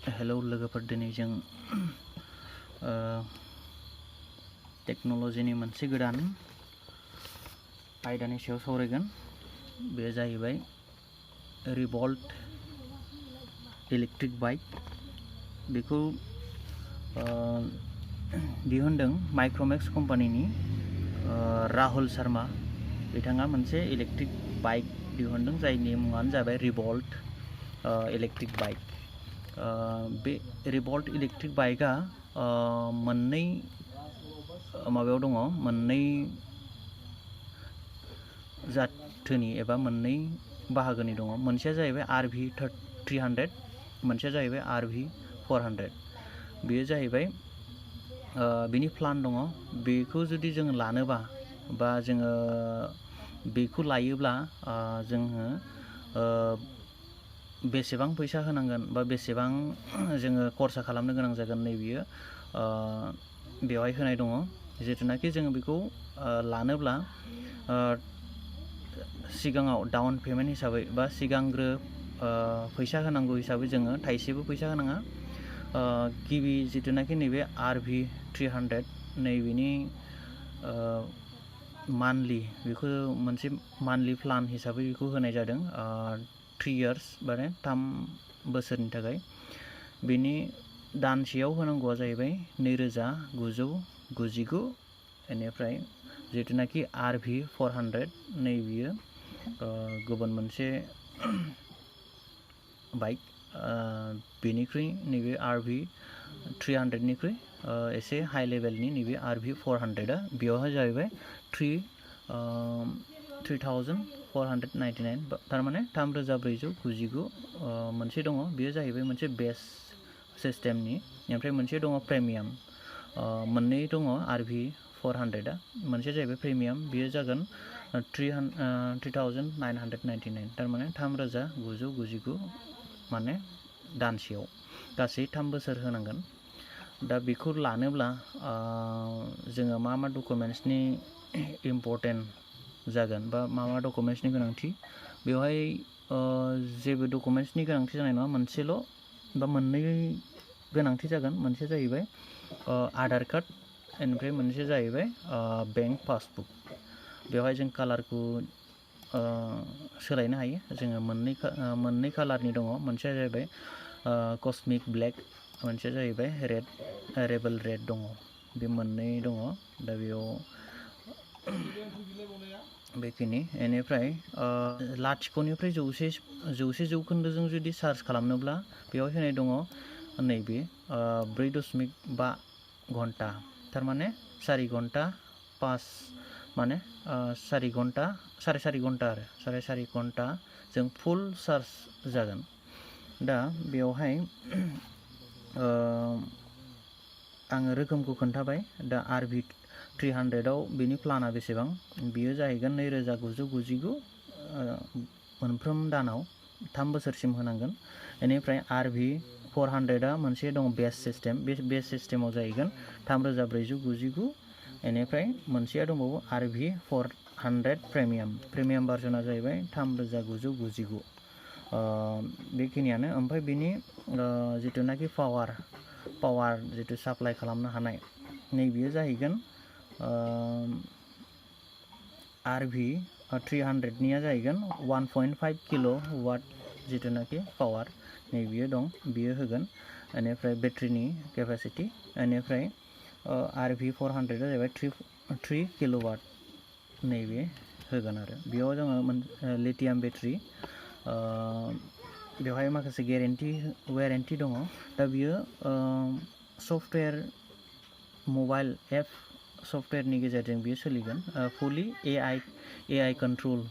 Hello लोगोफोर, दिनै जों टेक्न'लजिनि मोनसे गोदान आयदानि सायाव सावरायगोन। बे जाहैबाय रिभल्ट इलेक्ट्रिक बाइक। बेखौ दिहुनदों माइक्रमेक्स कम्पानिनि राहुल शर्मा बिथाङा मोनसे इलेक्ट्रिक बाइक दिहुनदों जायनि मुङानो जाबाय रिभल्ट इलेक्ट्रिक बाइक। बे रिभल्ट इलेक्ट्रिक बाइकआ मोननै माबायाव दङ, मोननै जाथोनि एबा मोननै बाहागोनि दङ। मोनसेया जाहैबाय RV300, मोनसेया जाहैबाय RV400। बेयो जाहैबाय बिनि प्लान दङ। बेखौ जुदि जों लानोबा बा जोङो बेखौ लायोब्ला जोङो बेसेबां फैसा होनांगोन बा बेसेबां जोङो खरसा खालामनो गोनां जागोन, नैबेयो बेवहाय होनाय दङ। जिथुनाखि जोङो बेखौ लानोब्ला सिगाङाव डाउन पेमेन्ट हिसाबै बा सिगांग्रो फैसा होनांगौ हिसाबै जोङो थाइसेबो फैसा होनाङा। गिबि जिथुनाखि नैबे RV300 नैबेनि मान्थलि, बेखौ मोनसे मान्थलि प्लान हिसाबै बेखौ होनाय जादों 3 years माने 3 बोसोरनि थाखाय। बेनि दानसेयाव होनांगौआ जाहैबाय 2999। बेनिफ्राय जिथुनाखि RV400 नैबियो गुबुन मोनसे बाइक, बेनिख्रुइ नैबे RV300निख्रुइ एसे हाई लेभेलनि नैबे RV400आ बेयावहाय जाहैबाय 3499, थारमाने 3499। मोनसे दङ, बेयो जाहैबाय मोनसे बेस सिस्टेमनि। ओमफ्राय मोनसे दङ प्रेमियाम। मोननै दङ RV400आ। मोनसे जाहैबाय प्रिमियाम, बेयो जागोन 3999, थारमाने 3999, माने दानसेयाव गासै 3 बोसोर होनांगोन। दा बेखौ लानोब्ला जोङो मा डकुमेन्ट्सनि इम्परटेन्ट जागोन बा मा डकुमेन्ट्सनि गोनांथि, बेवहाय जेबो डकुमेन्ट्सनि गोनांथि जानाय नङा। मोनसेल' बा मोननै गोनांथि जागोन। मोनसे जाहैबाय आधार कार्ड, ओमफ्राय मोनसे जाहैबाय बेंक पासबुक। बेवहाय जों कालारखौ सोलायनो हायो। जोङो मोननै कालारनि दङ। मोनसेया जाहैबाय कस्मिक ब्लेक, मोनसेया जाहैबाय रेबेल रेड दङ। बे मोननै दङ। दा बेयाव बेखिनि। बेनिफ्राय 0निफ्राय 100% जुदि चार्ज खालामनोब्ला बेवहाय होनाय दङ नैबे 4.5 घन्टा, थारमाने 4 घन्टा 5, माने 4 घन्टा 4.5 घन्टा आरो 4.5 घन्टा जों फुल चार्ज जागोन। दा बेवहाय आङो रोखोमखौ खोन्थाबाय। दा RV300आव बेनि प्लाना बेसेबां, बियो जाहैगोन 2999 मोनफ्रोम दानाव 3 बोसोरसिम होनांगोन। बेनिफ्राय RV400आ मोनसे दङ बेस सिस्टेम, बे बेस सिस्टेमाव जाहैगोन 3499। बेनिफ्राय मोनसेया दंबावो RV400 प्रिमियाम भार्जना जाहैबाय 3999। बेखिनियानो। ओमफ्राय बेनि जिथुनाखि पावार जिथु साप्लाइ खालामनो हानाय, नैबेयो जाहैगोन RV300निया जाहैगोन 1.5 किल'वाट जिथुनाखि पावार नैबेयो दं, बियो होगोन। बेनिफ्राय बेटारिनि केपासिटि, बेनिफ्राय RV400आ जाहैबाय 3 किल'वाट नैबे होगोन आरो। बेयाव जोङो लिथियाम बेटारि, बेवहाय माखासे वारेन्टि दङ। दा बियो सफ्टवेयर, मबाइल एप सफ्टवेयरनि गेजेरजों बियो सोलिगोन। फुलि AI कन्ट्रल,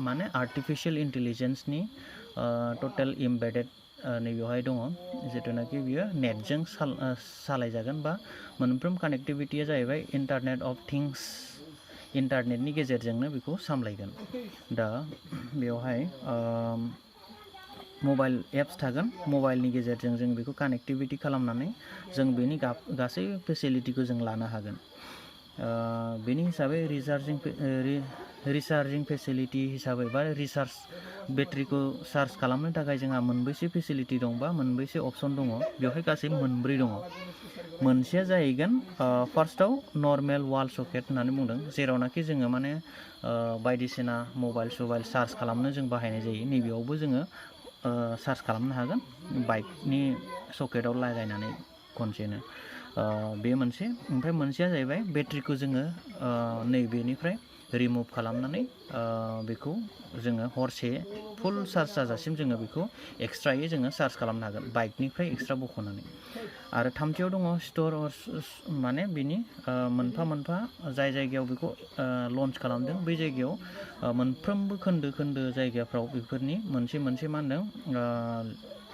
माने आर्टिफिशियेल इन्टेलिजेन्सनि टटेल इम्बेडेड नैबेवहाय दङ। जिथुनाखि बियो नेटजों सालायजागोन बा मोनफ्रोम कानेक्टिभिटिया जाहैबाय इन्टारनेट अफ थिंग्स, इन्टारनेटनि गेजेरजोंनो बेखौ सामलायगोन। दा बेवहाय मबाइल एप्स थागोन। मबाइलनि गेजेरजों जों बेखौ कानेक्टिभिटि खालामनानै जों बेनि गासै फेसिलिटिखौ जों लानो हागोन। बेनि हिसाबै रिचार्जिं फेसिलिटि हिसाबै बा बेटारिखौ चार्ज खालामनो थाखाय जोंहा मोनबेसे फेसिलिटि दं बा मोनबेसे अपसन दङ बेवहाय गासै मोनब्रै दङ। मोनसेया जाहैगोन फार्स्टआव नर्मेल वाल सकेट होननानै बुंदों, जेरावनाखि जोङो माने बायदिसिना मबाइल चार्ज खालामनो जों बाहायनाय जायो। नैबेयावबो जोङो चार्ज खालामनो हागोन बाइकनि सकेटआव लागायनानै खनसेनो। बे मोनसे। ओमफ्राय मोनसेया जाहैबाय बेटारिखौ जोङो नैबेनिफ्राय रिमुभ खालामनानै बेखौ जोङो हरसे फुल चार्ज जाजासिम जोङो बेखौ एक्सट्रायै जोङो चार्ज खालामनो हागोन बाइकनिफ्राय एक्सट्रा बख'नानै। आरो थामथियाव दङ स्ट'र माने बिनि मोनफा जाय जायगायाव बेखौ लन्च खालामदों बै जायगायाव मोनफ्रोमबो खोन्दो जायगाफ्राव बेफोरनि मोनसे मा होनदों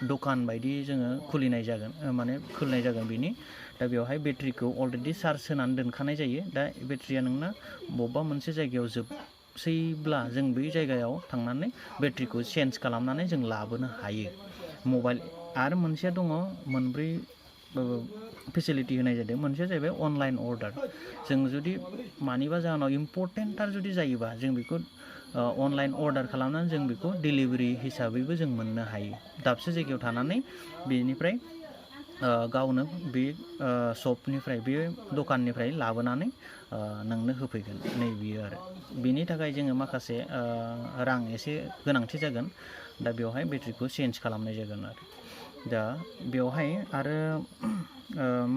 दखान बायदि जोङो खुलिनाय जागोन बिनि। दा बेवहाय बेटारिखौ अलरेडि चार्ज होनानै दोनखानाय जायो। दा बेटारिया नोंना बबेबा मोनसे जायगायाव जोबसैब्ला जों बै जायगायाव थांनानै बेटारिखौ चेन्ज खालामनानै जों लाबोनो हायो मबाइल। आरो मोनसेया दङ मोनब्रै फेसिलिटि होनाय जादों। मोनसेया जाहैबाय अनलाइन अर्डार। जों जुदि मानिबा जाहोनाव इम्परटेन्टथार जुदि जायोबा जों बेखौ अनलाइन अर्डार खालामनानै जों बेखौ डिलिभारि हिसाबैबो जों मोननो हायो। दाबसे जायगायाव थानानै बेनिफ्राय गावनो बे शपनिफ्राय बे दखाननिफ्राय लाबोनानै नोंनो होफैगोन नैबेयो आरो। बेनि थाखाय जोङो माखासे रां एसे गोनांथि जागोन। दा बेवहाय बेटारिखौ चेन्ज खालामनाय जागोन आरो। दा बेवहाय आरो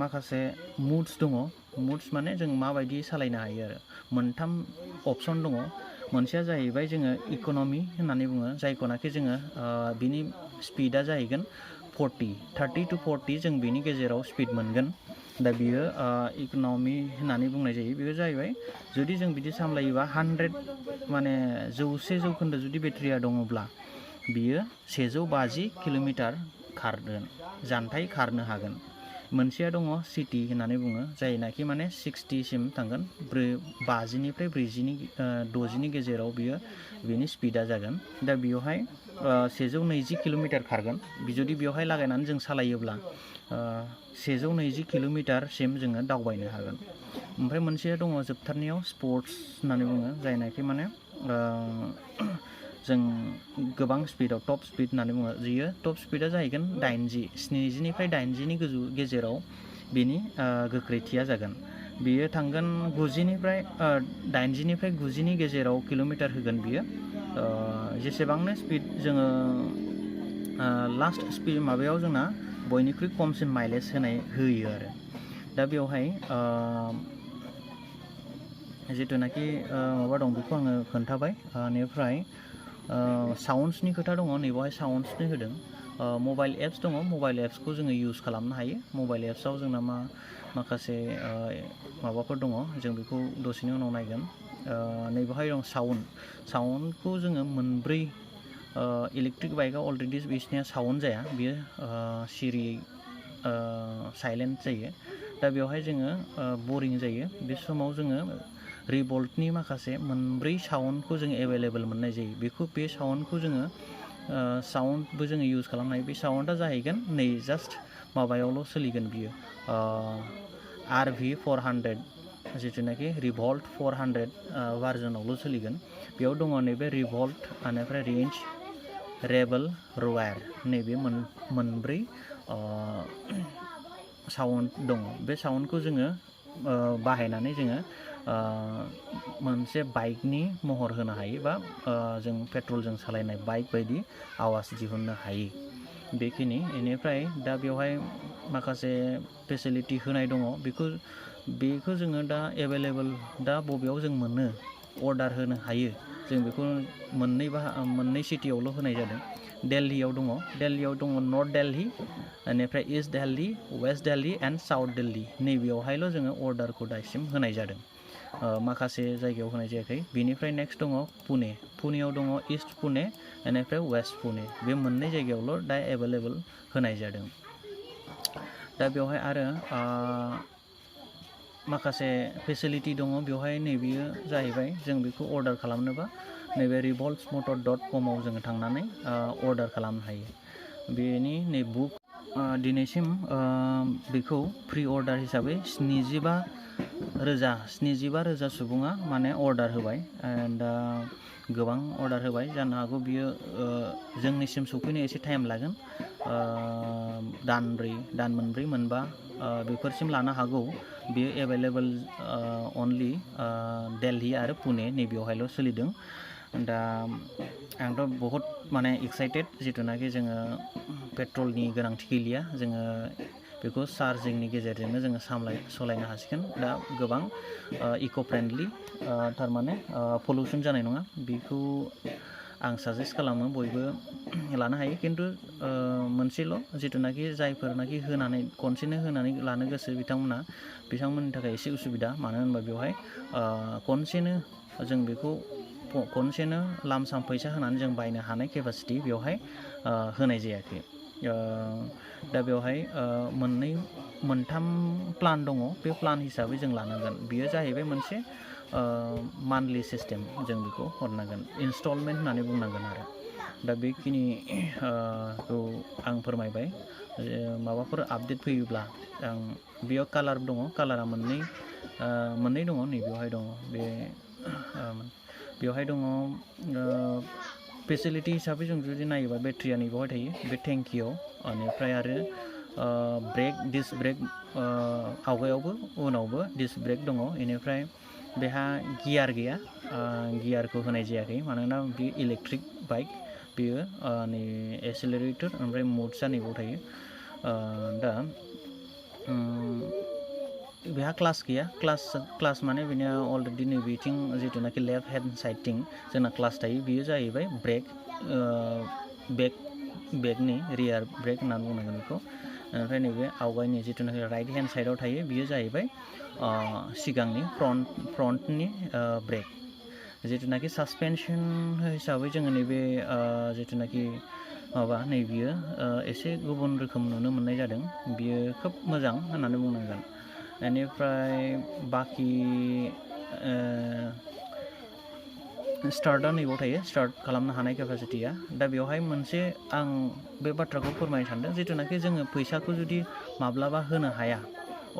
माखासे मुड्स दङ। मुड्स माने जों माबायदि सालायनो हायो आरो। मोनथाम अपसन दङ। मोनसेया जाहैबाय जोङो इक'नमि होननानै बुङो, जायखौनाखि जोङो बिनि स्पिडा जाहैगोन 30 to 40 जों बिनि गेजेराव स्पिड मोनगोन। दा बियो इक'नमि होननानै बुंनाय जायो। बेयो जाहैबाय जुदि जों बिदि सामलायोबा 100 माने 100% जुदि बेटारिया दङब्ला बियो 150 किल'मिटार जानथाइ खारनो हागोन। मोनसेया दङ सिटि होननानै बुङो, जायनाखि माने 60सिम थांगोन। 50निफ्राय 60नि गेजेराव बिनि स्पिडा जागोन। दा बेवहाय 120 किल'मिटार खारगोन। जुदि बेवहाय लागायनानै जों सालायोब्ला 120 किल'मिटारसिम जोङो दावबायनो हागोन। ओमफ्राय मोनसेया दङ जोबथारनायाव स्पर्ट्स होननानै बुङो, जायनाखि माने जों गोबां स्पिडआव टप स्पिड होननानै बुङो। बियो टप स्पिडा जाहैगोन 70निफ्राय 80नि गेजेराव बेनि गोख्रैथिया जागोन। बियो थांगोन 80निफ्राय 90नि गेजेराव किल'मिटार होगोन बियो। जेसेबांनो स्पिड जोङो लास्ट स्पिड माबायाव जोंना बयनिख्रुइ खमसिन माइलेज होयो आरो। दा बेवहाय जिथुनाखि माबा दं बेखौ आङो खोन्थाबाय। बेनिफ्राय साउन्ड्सनि खोथा दङ। नैबावहाय साउन्ड्सनि होदों। मबाइल एप्स दङ। मबाइल एप्सखौ जोङो इउज खालामनो हायो। मबाइल एप्सआव जोंना माखासे माबाफोर दङ, जों बेखौ दसेनि उनाव नायगोन। नैबावहाय दं साउन्डखौ जोङो मोनब्रै इलेक्ट्रिक बाइकआव अलरेडि बिसिनिया साउन्ड जाया, बियो सिरियै साइलेन्ट जायो। दा बेवहाय जोङो बरिं जायो। बे समाव जोङो रिभल्टनि माखासे मोनब्रै साउन्डखौ जोङो एभेलेबेल मोननाय जायो। बे साउन्डखौ जोङो इउज खालामनो हायो। बे साउन्डआ जाहैगोन नै जास्ट माबायावल' सोलिगोन बियो RV400 जिथुनाखि रिभल्ट 400 भार्जनावल' सोलिगोन। बेयाव दङ नैबे रिभल्ट, बेनिफ्राय रेन्ज, रेबेल, रयार, नैबे मोनब्रै साउन्ड दङ। बे साउन्डखौ जोङो बाहायनानै जोङो मोनसे बाइकनि महर होनो हायो बा जों पेट्रलजों सालायनाय बाइक बायदि आवाज दिहुननो हायो। बेखिनि। बेनिफ्राय दा बेवहाय माखासे फेसिलिटि होनाय दङ। बेखौ जोङो दा एभेलेबेल दा बबेयाव जों मोनो अर्डार होनो हायो, जों बेखौ मोननै सिटियावल' होनाय जादों। दिल्लीयाव दङ नर्थ दिल्ली, बेनिफ्राय east Delhi, west Delhi and south Delhi. नैबेयावहायल' जोङो अर्डारखौ दासिम होनाय जादों। माखासे जायगायाव होनाय जायाखै। बेनिफ्राय नेक्स्ट दङ पुनेयाव दङ इस्ट पुने, बेनिफ्राय वेस्ट पुने। बे मोननै जायगायावल' दा एभेलेबेल होनाय जादों। दा बेवहाय आरो माखासे फेसिलिटि दङ। बेवहाय नैबेयो जाहैबाय जों बेखौ अर्डार खालामनोबा नैबे revoltsmotor.com आव जोङो थांनानै अर्डार खालामनो हायो। बेनि बुक दिनैसिम बेखौ प्रि अर्डार हिसाबै 75 75,000 सुबुङा माने अर्डार होबाय दा गोबां अर्डार होबाय जानो हागौ बियो जोंनिसिम सफैनो एसे टाइम लागोन दान मोनब्रै मोनबा बेफोरसिम लानो हागौ बियो एभेलेबल अनलि दिल्ली आरो पुणे नैबेयावहायल' सोलिदों दा आंथ' बहुत माने एक्साइटेड जिथुनाखि जोङो पेट्रलनि गोनांथि गैलिया जोङो बेखौ चार्जिंनि गेजेरजोंनो जोङो सालायनो हासिगोन दा गोबां इक' फ्रेन्डलि थारमाने पलिउसन जानाय नङा बेखौ आं साजेस्ट खालामो बयबो लानो हायो खिन्थु मोनसेल' जिथुनाखि जायफोरनाखि खनसेनो होनानै लानो गोसो बिथांमोननि थाखाय एसे उसुबिदा मानो होनबा बेवहाय खनसेनो जों बेखौ खनसेनो लामसाम फैसा होनानै जों बायनो हानाय केपासिटि बेवहाय होनाय जायाखै दा बेवहाय मोनथाम प्लान दङ बे प्लान हिसाबै जों लानांगोन बियो जाहैबाय मोनसे मान्थलि सिस्टेम जों बेखौ हरनांगोन इनस्टलमेन्ट होननानै बुंनांगोन आरो दा बेखिनिखौ आं फोरमायबाय माबाफोर आपडेट फैयोब्ला आं बेयाव कालार दङ कालारा मोननै दङ नैबेयावहाय दङ बेवहाय दङ फेसिलिटि हिसाबै जों जुदि नायोबा बेटारिया नैबेयावहाय थायो बे टेंकियाव बेनिफ्राय आरो डिस्क ब्रेक आवगायावबो उनावबो डिस्क ब्रेक दङ बेनिफ्राय बेहा गियार गैया गियारखौ होनाय जायाखै मानोना बे इलेक्ट्रिक बाइक बेयो नै एक्सेलेरेटर ओमफ्राय मुड्सआ नैबेयाव थायो दा बेहा क्लास गैया क्लास माने बेनिया अलरेडि नैबेथिं जिथुनाखि लेफ्ट हेन्ड साइडथिं जोंना क्लास थायो बेयो जाहैबाय बेकनि रियार ब्रेक होननानै बुंनांगोन बेखौ ओमफ्राय नैबे आवगायनि जिथुनाखि राइट हेन्ड साइडआव थायो बेयो जाहैबाय सिगांनि फ्रन्टनि ब्रेक जिथुनाखि सासपेनसन हिसाबै जोङो नैबे जिथुनाखि नैबेयो एसे गुबुन रोखोम नुनो मोननाय जादों बियो खोब मोजां होननानै बुंनांगोन बेनिफ्राय बाखि स्टार्टआ नैबाव थायो स्टार्ट खालामनो हानाय केपासिटिया दा बेवहाय मोनसे आं बे बाथ्राखौ फोरमायनो सानदों जिथुनाखि जोङो फैसाखौ जुदि माब्लाबा होनो हाया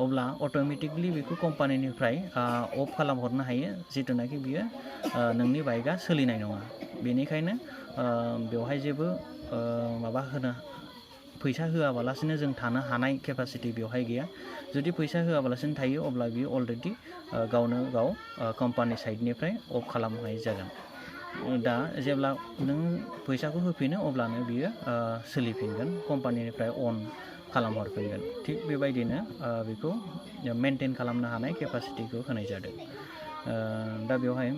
अब्ला अट'मेटिकलि बेखौ कम्पानिनिफ्राय अफ खालामहरनो हायो जिथुनाखि बियो नोंनि बाइकआ सोलिनाय नङा बेनिखायनो बेवहाय जेबो फैसा होआबालासिनो जों थानो हानाय केपासिटि बेवहाय गैया जुदि फैसा होआबालासिनो थायो अब्ला बियो अलरेडि गावनो गाव कम्पानि साइडनिफ्राय अफ खालामनाय जागोन दा जेब्ला नों फैसाखौ होफिनो अब्लानो बियो सोलिफिनगोन कम्पानिनिफ्राय अन खालामहरफिनगोन थिग बेबायदिनो बेखौ मेनटेन खालामनो हानाय केपासिटिखौ होनाय जादों दा बेवहाय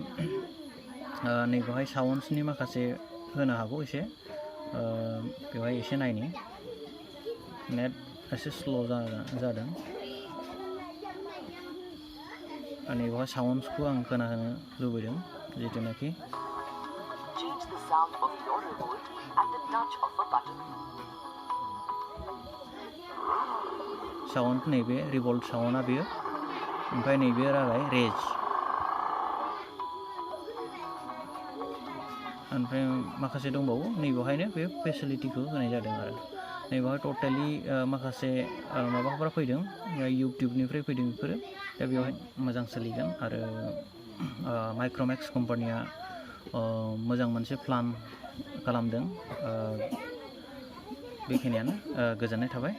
नैबेवहाय साउन्ड्सनि माखासे होनो हागौ एसे बेवहाय एसे नायनि नेट एसे स्ल' जादों नैबेवहाय साउन्ड्सखौ आं खोनाहोनो लुबैदों जिथुनाखि साउन्ड नैबे रिभल्ट साउन्डआ बेयो ओमफ्राय नैबे जाबाय रेज ओमफ्राय माखासे दंबावो नैबेवहायनो बे फेसिलिटिखौ होनाय जादों आरो नैबेवहाय टटेलि माखासे माबाफोरा फैदों इउटिउबनिफ्राय फैदों बेफोरो दा बेवहाय मोजां सोलिगोन आरो माइक्र'मेक्स कम्पानिया मोजां मोनसे प्लान खालामदों बेखिनियानो गोजोननाय थाबाय